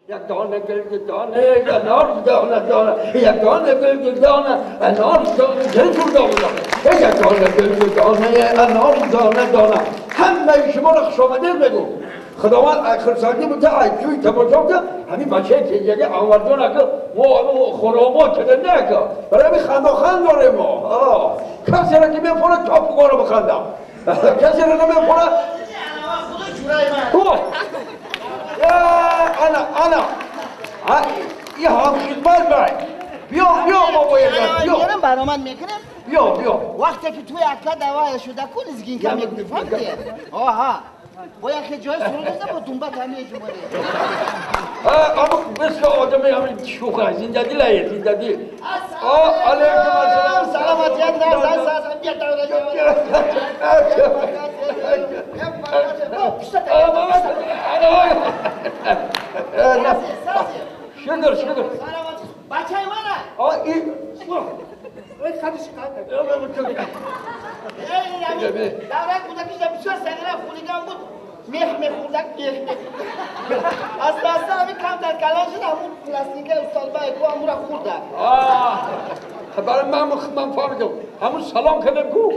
Як дона гул дона, анор дона дона, як дона гул дона, анор дона, гул дона, як дона гул дона, анор дона дона. Ҳамаи шуморо хуш омадед мегӯм. Худованд хурсандӣ буда, ҷӯй тамошо кард, ҳамин бачаи тезяги Анварҷон ака мо хӯромо када не ака. Барои ҳамин хандоханд дорем мо. Касеро ки мефорад то пугоро бихандам. Касеро намефорад. Ана, ана. ин ҳамхидмат бай. Биё, биё, бобои биё. Мерам баромад мекунем. Биё, биё. Вақте ки туи ака давая шуда ку лизгинка мекунӣ, фаҳмидӣ? Оҳа. Бо яке ҷои сурудиза бо думба тамие ҷуморе. Аммо мисли одами ҳамин шӯха, зиндадил ае, зиндадил. Алейкум ассалом. Саломатият на, са, са, бия давра. Шукр, шукр. Бачаи мана. Ой, хадиш Давра кӯдакиша бисёр сағира хулиган буд. Мех мехӯрдак, мех мехӯрдак. Аста аста ҳамин камтар калон шуд, ҳамун пластинкаи устодбай ку ҳамура хӯрдак. Барои ман фаҳмидам. Ҳамун салом кардам ку.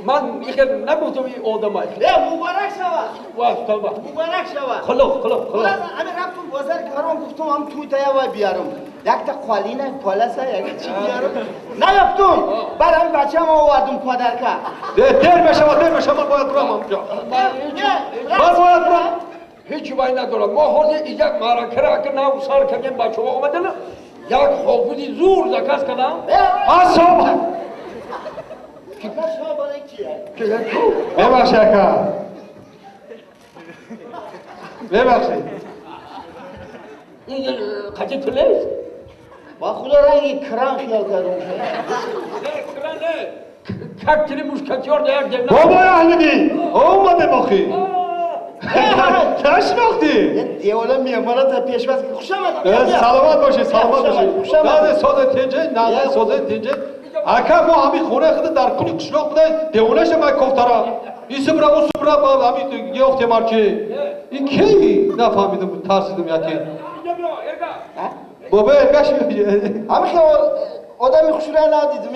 Ман ихел нагуфтам ин одамай. Э, муборак шавад. Ва устодба. Муборак шавад. Хулуқ, хулуқ, хулуқ. Ҳамин рафтум бозари Карон, гуфтум ҳам туй тая вай биярам. Якта қолина, поласа, як чи биярам. Наёфтум. Баъд ҳамин бачаам овардум подарка. Дер мешавад, дер мешавад, ман бояд бурам онҷо. Ман бояд бурам. Ҳеҷ вай надорад. Мо ҳозир иҷа маъракаро ака нав сар кардем, бачаҳо омадана, як ҳофизи зур заказ кардам. Ассалом. Мебахшед, ака. Мебахшед. Ин қачи тулест? Ба худо ранги кран хиёл кардум. Кран не. Как три мушкетёр да як демна. Бобои аҳлидин, омадем охи. Нашинохтӣ? Девона меҳмоната пешвоз. Хуш омадед. Саломат бошед, саломат бошед. Назе созе тинҷе, назе созе тинҷе. Ака, мо ҳамин хонаи худ дар кули қишлоқ буда, девона шамай кофтара. Ин субра, у субра, ҳамин ёфтем арчи. Ин ки нафаҳмидам, тарсидам яке. Бобои Эргаш. Ҳамин хел одами хушрӯя надидум.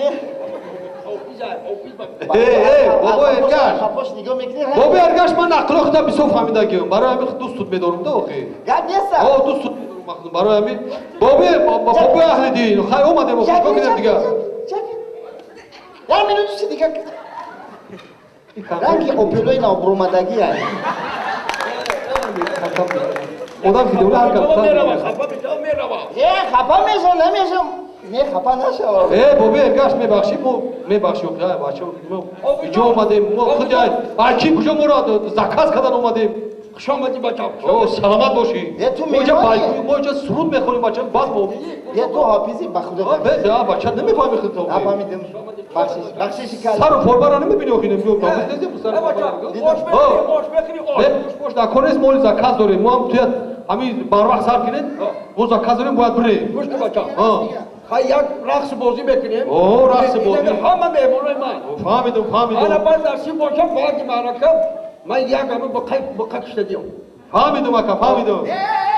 Э, бобои Эргаш. Бобои Эргаш, ман ақло худам бисёр фаҳмидагиам. Барои ҳамин дӯстут медорам да охи. Гап неста. О, дӯстут медорам барои ҳамин. Бобои аҳли дин, хай омадем охи, чикор кунем дигар? Як минутуси дига. Ранги опелои навбуромадагӣ. Одам ки девона ҳар кас. Э, хафа мешам, намешам. Не, хафа нашава. Э, бобои Эргаш, мебахшӣ, мо мебахшӣ, охи, бача, мо иҷо омадем, мо худи ай ки куҷо моро заказ кардан омадем. Хуш омадӣ, бача. О, саломат бошӣ. Э, ту мо иҷа меҳмонӣ? Мо иҷа суруд мехонем, бача, баъд мо Е, ту ҳофизи, ба худо. Бе, бача, намефаҳми худ. Нафаҳмидим. Бахшиш, бахшиши калон. Сару формаро намебини охи, ҳофиз нестем. Э, бача, ош мехӯри, ош мехӯри, ош. Бош, дар кор нест, мо заказ дорем. Мо ҳам туя ҳамин барвақт сар кунед, мо заказ дорем, бояд бирем. Гӯш кун, бача. Хай, як рақси бозӣ мекунем. О, рақси бозӣ. Ҳама меҳмонои ман. Фаҳмидум, Ана фаҳмидум. Баъд насиб боша, баъди маърака ман як ҳама боқа кишта диям. Фаҳмидум, ака, фаҳмидум.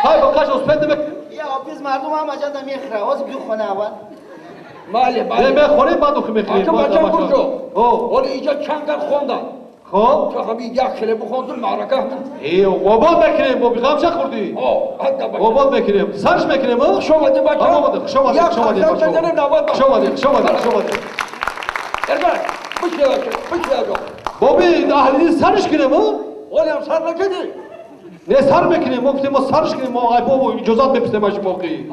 Хай, ба қаш успед намекунем. Я ҳофиз мардум ҳама ҷода мехӯра. Ҳозир бию хона аввал. Мале, Не, мале. мехонем, баъд охи мехӯрем. Ака, бача, куҷо? О. Ҳоли иҷа чанд гар хондан. Хоб. То ҳамин як хеле бихондум, маърака. Э, обод мекунем, бо биғам шахӯрдӣ. О, ҳадда, бача. Обод мекунем. Сарш мекунем, о? Хуш омадӣ, бача. Омадем, хуш омадем, Як хуш омадем, қадам бача. бизанем, навбат. Хуш омадем, хуш омадем, хуш омадем. Эргаш, бишин, бача, бишин, аҷо. Боби аҳлидин, сарш кунем, о? Ҳолиам сар накардӣ? Не, сар мекунем, мо гуфтем, мо сарш кунем, мо ай бобо иҷозат мепурсем аз шумо охи.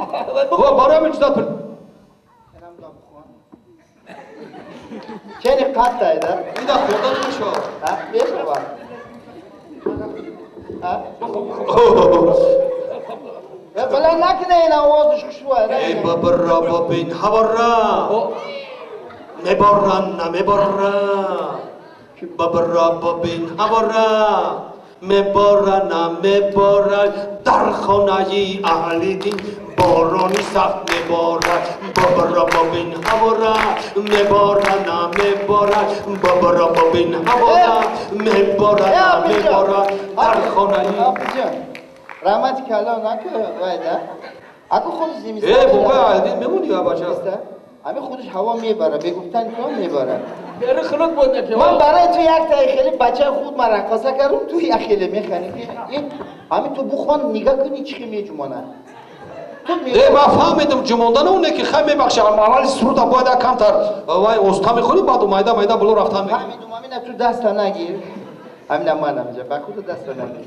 О, барои ҳамин иҷозат пур. Чени қаттай да? Ида хӯрда намешавад. Ҳа, мешавад. Ҳа? Э, баланд накуна, ин овозаш хушбӯ. Эй, бабра, бабин ҳавара. Мебора, намебора. Бабра, бабин ҳавара. Мебора, намебора. Дар хонаи аҳли дин борони сахт меборад. Бабра, бабин ҳавара. Мебора, намебора. Бабра, бабин ҳавара. Мебора, намебора. Дар хонаи Ҳофизҷон. Раҳмати калон наку вайда. Аку худаш зимистон. Э, бобои Аҳлиддин мемонӣ я бача? Ҳамин худаш ҳаво мебара, бегуфтани ту мебара. Бери хунук буд неки. Ман барои ту як таи хеле бачаи худ ман раққоса кардам, ту як хеле механӣ. Ҳамин ту бухон нигаҳ кунӣ чӣ хел меҷумонад. Э, ман фаҳмидам ҷумондан оне ки хай мебахши, аввали суруда бояд як камтар вай оста мехонӣ, баъд майда майда було рафтан мегирӣ. Фаҳмидум, ҳамина ту даста нагир. Ҳамина манам ҷа, ба худу даста нагир.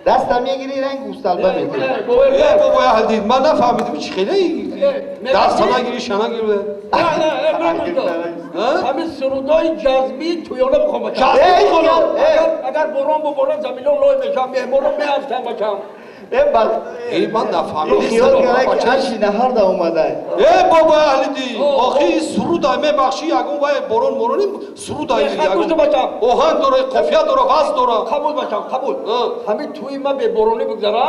Даста мегирӣ, ранг гӯсталба метавӣ. Э, бобои Аҳлиддин, ман нафаҳмидам чӣ хеле даста нагирӣ, шана гирӣ. Ҳамин сурудҳои ҷазмӣ туёна бихом бачам. Ҷазмӣ бихонам? Агар борон буборад, заминҳо лой мешаванд, меҳмонро меафтанд бачам. Э, бахт. Э, ман нафаҳмидам. Хиёл карда ки аши наҳарда омада. Э, бобои Аҳлиддин, охи суруда мебахшӣ, ягон вай борон моронӣ суруда ягон. Оҳанг дора, қофия дора, вазн дора. Қабул бачам, қабул. Ҳамин туи ма беборонӣ бигзара,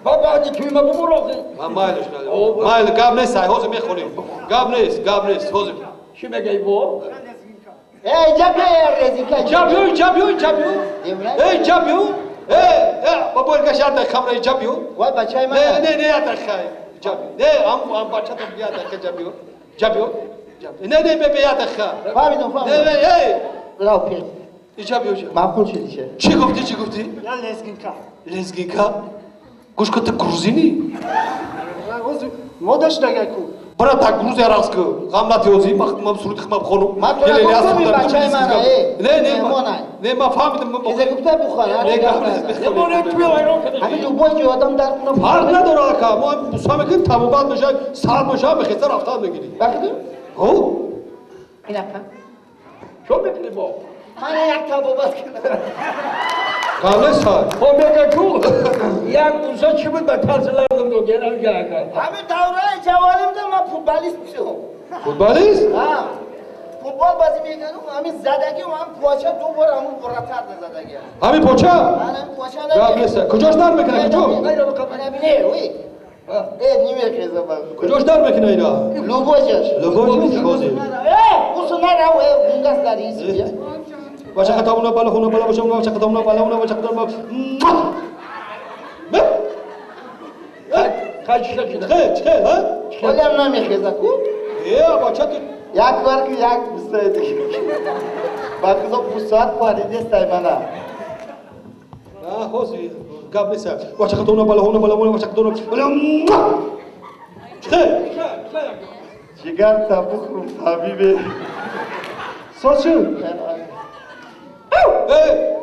ба баъди туи ма бубор охи. Майлиш, майли, гап нест, сай, ҳозир мехонем. Гап нест, гап нест, ҳозир. Чӣ мегӯӣ бо? Э, ҷа биё, резинка. Ҷа биё, ҷа биё, ҷа биё. Э, ҷа биё. Э, э, бобо эргаш як дақиқа мра ҷа биё. Вай бачаи ман. Не, не, не, як дақиқа. Ҷа биё. Не, ам ам бача там як дақиқа ҷа биё. Ҷа биё. Не, не, бе як дақиқа. Фаҳмидам, фаҳмидам. Не, не, эй. Рав пеш. Ҷа биё, ҷа. Маъқул шуди ше. Чӣ гуфтӣ, чӣ гуфтӣ? Я лезгинка. Лезгинка? Гӯш кун, ту грузинӣ? Модаш нагаку. Бара так Грузия рақс ку. Ғам натиёзӣ, ман суруди худам хонум. Ман тура гуфтам ин бачаи мана, э. Не, не, не, ман фаҳмидам. Кизе гуфта бухон, не, гап нест. Ҳамин любой ҷой одам дар кунам. Фарқ надора ака, мо буса мекунем, табобат мешавад, сар мешавад, мехеза рафтан мегирӣ. Бахту? Ҳо? Ин ака. Чо мекунӣ бо? Мана як табобат кунам. Гап нест, сар. Хо мега ку, як буса чӣ буд ба тарси лардам до генам ҷа ака. Ҳамин давраи ҷавонимда ман футболист шудам. Футболист? Ҳа. Футбол бозӣ мекардам, ҳамин задагӣ ҳам поча ду бор ҳамун вратарда задагӣ. Ҳамин поча? Ҳамин поча. Гап нест. Куҷош дар мекунад, куҷо? Не, ой. Э, намехеза ба. Куҷош дар мекунад ина? Любой ҷош. Любой ҷош ҳозир. Э, усу нарав, э, гунгас дар ис. Бача хатамуна бала хуна бала бача бача хатамуна бала хуна бача хатамуна. Чхе, чхе, ҳа? Олям намехеза ку? Э, бача ту як бор ки як бустаи дигар. Ба худо бусоат паридестай мана. А, ҳозир гап нест. Бача хатамуна бала хуна бала бача хатамуна бала. Чхе. Ҷигар та бухрум табибе. Соз шуд. Э!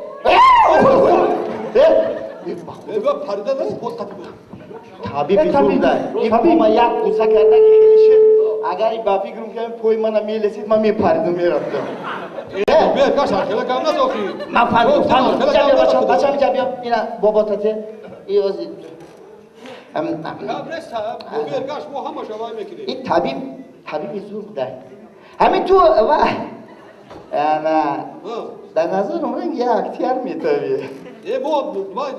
Э! Э, парида нест, боз қатӣ буд. Табиби зурда. Ин ма як буса карда ки хеле шуд. Агар ба фикрам ки пои мана мелесид, ман мепаридам мерафтам. Э, бе, каш архела гап наз охи. Ман фаҳмидам, фаҳмидам. Ҷа биё бачам, бачам ҷа биё. Ина боботате. И ози. Гап нест, бе, гаш мо ҳамаша вай мекунем. Ин табиб, табиби зур буда. Ҳамин ту ва ана дар назарам ранг як актёр метавӣ. Э, мо вай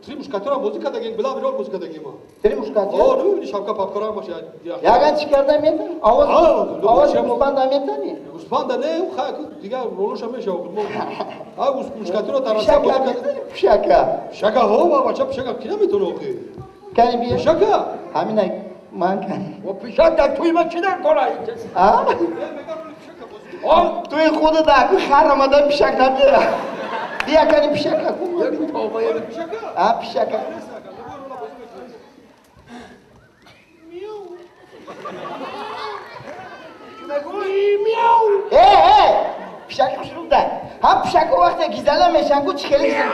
три мушкатёра бозӣ кардагем, главный роль бозӣ кардагем мо. Три мушкатёр? О, намебинӣ шавка папкара ҳамаша. Яган чӣ карда метавонӣ? Овоз, овоз гӯспанда метавонӣ? Гӯспанда не, хай дигар ролоша мешава. Мо а мушкатёра дар Россия бозӣ карда. Пишака. Пишака, ҳо, бача пишака ки наметавона охи? Кани бия. Пишака? Ҳамина ман кани. О, пишак дар туи ман чӣ дар кора? А? Туи худат аку хар омада пишак набера. Бия кани пишака ку. А, пишака. Э, э, пишак хушрӯ дай. Ҳам пишако вақте гизала мешан ку чӣ хеле гизала.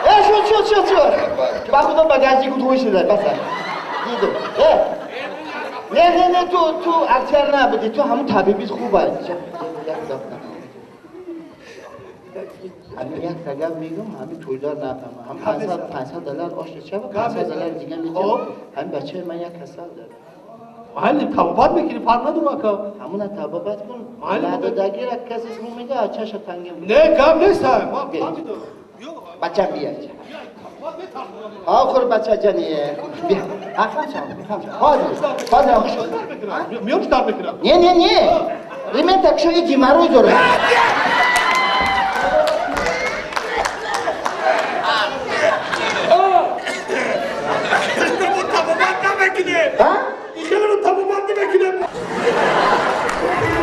Э, шуд, шуд, шуд, шуд. Ба худо ба ганҷи гудҳои шуда, баса. Дидум. Э. Не, не, не, ту актёр набудӣ, ту ҳамун табиби хуб аст. Ҳамин як тагар мегӯм, ҳамин тӯйдор нафаҳмам. Ҳам $500 ош чаба, $500 дига медиҳам. Ҳамин бачаи ман як касал дорад. Майли табобат мекунӣ, фарқ надора ака. Ҳамуна табобат кун. Надодагира касе рӯ мега, чаша тангем. Не, гап нест, ман фаҳмидам. Бачам бия. Охир бача ҷани. Бия. Хам шав, хам шав. Ҳозир, ҳозир. Миём дар мекунам. Не, не, не. Ремента кшо и геморрой дорад. мекунем.